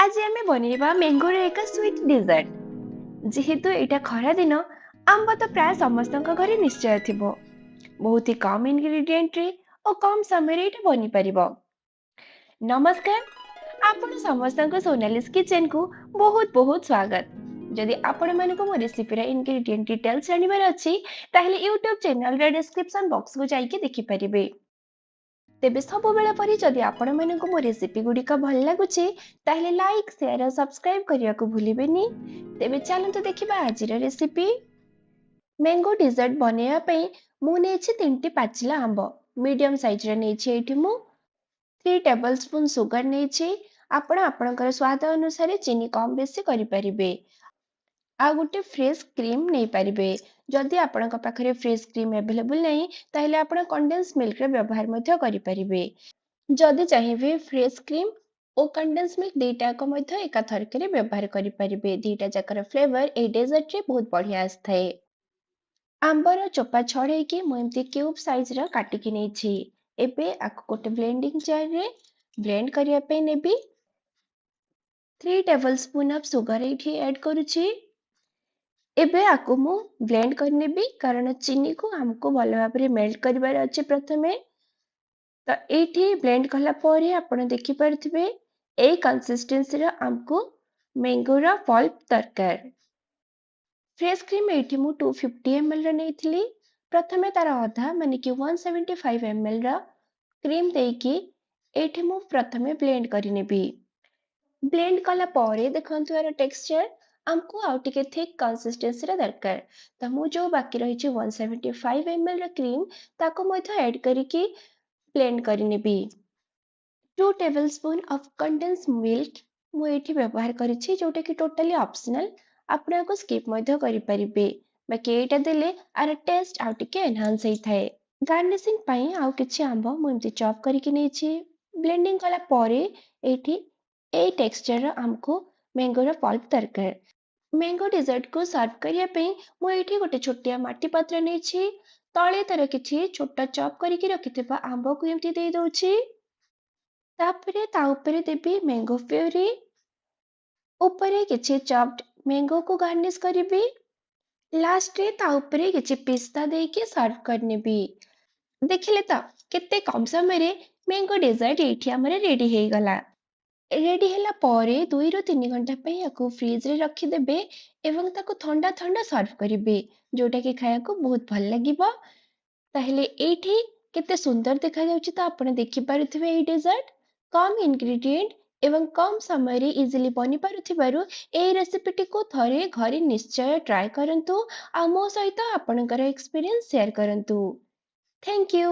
ଆଜି ଆମେ ବନେଇବା ମ୍ୟାଙ୍ଗୋର ଏକ ସୁଇଟ୍ ଡେଜର୍ଟ। ଯେହେତୁ ଏଇଟା ଖରା ଦିନ, ଆମ୍ବ ତ ପ୍ରାୟ ସମସ୍ତଙ୍କ ଘରେ ନିଶ୍ଚୟ ଥିବ। ବହୁତ ହି କମ୍ ଇନଗ୍ରିଡିଏଣ୍ଟରେ ଓ କମ୍ ସମୟରେ ଏଇଟା ବନିପାରିବ। ନମସ୍କାର, ଆପଣ ସମସ୍ତଙ୍କୁ ସୋନାଲିସ୍ କିଚେନକୁ ବହୁତ ବହୁତ ସ୍ୱାଗତ। ଯଦି ଆପଣମାନଙ୍କୁ ମୋ ରେସିପିର ଇନଗ୍ରିଡିଏଣ୍ଟ ଡିଟେଲ୍ସ ଜାଣିବାର ଅଛି, ତାହେଲେ ୟୁଟ୍ୟୁବ୍ ଚ୍ୟାନେଲର ଡିସ୍କ୍ରିପସନ୍ ବକ୍ସକୁ ଯାଇକି ଦେଖିପାରିବେ। ତେବେ ସବୁବେଳେ ପରି ଯଦି ଆପଣମାନଙ୍କୁ ମୋ ରେସିପି ଗୁଡ଼ିକ ଭଲ ଲାଗୁଛି, ତାହେଲେ ଲାଇକ୍, ସେୟାର ଓ ସବସ୍କ୍ରାଇବ୍ କରିବାକୁ ଭୁଲିବେନି। ତେବେ ଚାଲନ୍ତୁ ଦେଖିବା ଆଜିର ରେସିପି। ମ୍ୟାଙ୍ଗୋ ଡେଜର୍ଟ ବନେଇବା ପାଇଁ ମୁଁ ନେଇଛି ତିନିଟି ପାଚିଲା ଆମ୍ବ, ମିଡ଼ିୟମ୍ ସାଇଜ୍ର ନେଇଛି। ଏଇଠି ମୁଁ 3 ଟେବଲ୍ ସ୍ପୁନ୍ ସୁଗର ନେଇଛି। ଆପଣ ଆପଣଙ୍କର ସ୍ୱାଦ ଅନୁସାରେ ଚିନି କମ୍ ବେଶୀ କରିପାରିବେ। ଆଉ ଗୋଟେ ଫ୍ରେଶ୍ କ୍ରିମ୍ ନେଇପାରିବେ। ଯଦି ଆପଣଙ୍କ ପାଖରେ ଫ୍ରେଶ୍ କ୍ରିମ୍ ଆଭେଲେବୁଲ୍ ନାହିଁ, ତାହେଲେ ଆପଣ କଣ୍ଡେନ୍ସ ମିଲ୍କର ବ୍ୟବହାର ମଧ୍ୟ କରିପାରିବେ। ଯଦି ଚାହିଁବେ, ଫ୍ରେଶ୍ କ୍ରିମ୍ ଓ କଣ୍ଡେନ୍ସ ମିଲ୍କ ଦୁଇଟାକ ମଧ୍ୟ ଏକାଥରକରେ ବ୍ୟବହାର କରିପାରିବେ। ଦୁଇଟା ଯାକର ଫ୍ଲେଭର ଏଇ ଡେଜର୍ଟରେ ବହୁତ ବଢ଼ିଆ ଆସିଥାଏ। ଆମ୍ବର ଚୋପା ଛଡ଼େଇକି ମୁଁ ଏମିତି କ୍ୟୁବ୍ ସାଇଜ୍ର କାଟିକି ନେଇଛି। ଏବେ ଆକୁ ଗୋଟେ ବ୍ଲେଣ୍ଡିଂ ଜାର୍ରେ ବ୍ଲେଣ୍ଡ କରିବା ପାଇଁ ନେବି। 3 ଟେବଲ୍ ସ୍ପୁନ୍ ଅଫ୍ ସୁଗର ଏଇଠି ଆଡ଼୍ କରୁଛି। ଏବେ ଆକୁ ମୁଁ ବ୍ଲେଣ୍ଡ କରିନେବି, କାରଣ ଚିନିକୁ ଆମକୁ ଭଲ ଭାବରେ ମେଲ୍ଟ କରିବାର ଅଛି ପ୍ରଥମେ। ତ ଏଇଠି ବ୍ଲେଣ୍ଡ କଲା ପରେ ଆପଣ ଦେଖିପାରୁଥିବେ, ଏଇ କନସିଷ୍ଟେନ୍ସିର ଆମକୁ ମ୍ୟାଙ୍ଗୋର ପଲ୍ପ ଦରକାର। ଫ୍ରେଶ୍ କ୍ରିମ୍ ଏଇଠି ମୁଁ 250 ଏମ୍ଏଲ୍ର ନେଇଥିଲି। ପ୍ରଥମେ ତାର ଅଧା, ମାନେ କି 175 ଏମ୍ଏଲ୍ର କ୍ରିମ୍ ଦେଇକି ଏଇଠି ମୁଁ ପ୍ରଥମେ ବ୍ଲେଣ୍ଡ କରିନେବି। ବ୍ଲେଣ୍ଡ କଲା ପରେ ଦେଖନ୍ତୁ ଏହାର ଟେକ୍ସଚର। ଆମକୁ ଆଉ ଟିକେ ଥିକ୍ କନସିଷ୍ଟେନ୍ସିର ଦରକାର। ତ ମୁଁ ଯେଉଁ ବାକି ରହିଛି 175 ଏମ୍ଏଲ୍ର କ୍ରିମ୍, ତାକୁ ମଧ୍ୟ ଆଡ଼୍ କରିକି ବ୍ଲେଣ୍ଡ କରିନେବି। 2 tablespoon of condense milk ମୁଁ ଏଇଠି ବ୍ୟବହାର କରିଛି, ଯେଉଁଟାକି ଟୋଟାଲି ଅପସନାଲ୍। ଆପଣ ଏହାକୁ ସ୍କିପ୍ ମଧ୍ୟ କରିପାରିବେ। ବାକି ଏଇଟା ଦେଲେ ଆର ଟେଷ୍ଟ ଆଉ ଟିକେ ଏନହାନ୍ସ ହେଇଥାଏ। ଗାର୍ନିସିଂ ପାଇଁ ଆଉ କିଛି ଆମ୍ବ ମୁଁ ଏମିତି ଚପ୍ କରିକି ନେଇଛି। ବ୍ଲେଣ୍ଡିଂ କଲା ପରେ ଏଇଠି ଏଇ ଟେକ୍ସଚରର ଆମକୁ ମ୍ୟାଙ୍ଗୋର ପଲ୍ପ ଦରକାର। ମ୍ୟାଙ୍ଗୋ ଡେଜର୍ଟକୁ ସର୍ଭ କରିବା ପାଇଁ ମୁଁ ଏଇଠି ଗୋଟେ ଛୋଟିଆ ମାଟି ପାତ୍ର ନେଇଛି। ତଳେ ତାର କିଛି ଛୋଟ ଚପ୍ କରିକି ରଖିଥିବା ଆମ୍ବକୁ ଏମିତି ଦେଇ ଦଉଛି। ତାପରେ ତା ଉପରେ ଦେବି ମ୍ୟାଙ୍ଗୋ ପ୍ୟୁରି। ଉପରେ କିଛି ଚପ୍ଡ ମ୍ୟାଙ୍ଗୋକୁ ଗାର୍ନିଶ କରିବି। ଲାଷ୍ଟରେ ତା ଉପରେ କିଛି ପିସ୍ତା ଦେଇକି ସର୍ଭ କରିନେବି। ଦେଖିଲେ ତ, କେତେ କମ୍ ସମୟରେ ମ୍ୟାଙ୍ଗୋ ଡେଜର୍ଟ ଏଇଠି ଆମର ରେଡି ହେଇଗଲା। ରେଡି ହେଲା ପରେ 2ରୁ 3 ଘଣ୍ଟା ପାଇଁ ୟାକୁ ଫ୍ରିଜରେ ରଖିଦେବେ ଏବଂ ତାକୁ ଥଣ୍ଡା ଥଣ୍ଡା ସର୍ଭ କରିବେ, ଯେଉଁଟାକି ଖାଇବାକୁ ବହୁତ ଭଲ ଲାଗିବ। ତାହେଲେ ଏଇଠି କେତେ ସୁନ୍ଦର ଦେଖାଯାଉଛି ତ ଆପଣ ଦେଖିପାରୁଥିବେ। ଏଇ ଡେଜର୍ଟ କମ୍ ଇନଗ୍ରିଡିଏଣ୍ଟ ଏବଂ କମ୍ ସମୟରେ ଇଜିଲି ବନିପାରୁଥିବାରୁ ଏଇ ରେସିପିଟିକୁ ଥରେ ଘରେ ନିଶ୍ଚୟ ଟ୍ରାଏ କରନ୍ତୁ ଆଉ ମୋ ସହିତ ଆପଣଙ୍କର ଏକ୍ସପିରିଏନ୍ସ ସେୟାର କରନ୍ତୁ। Thank you.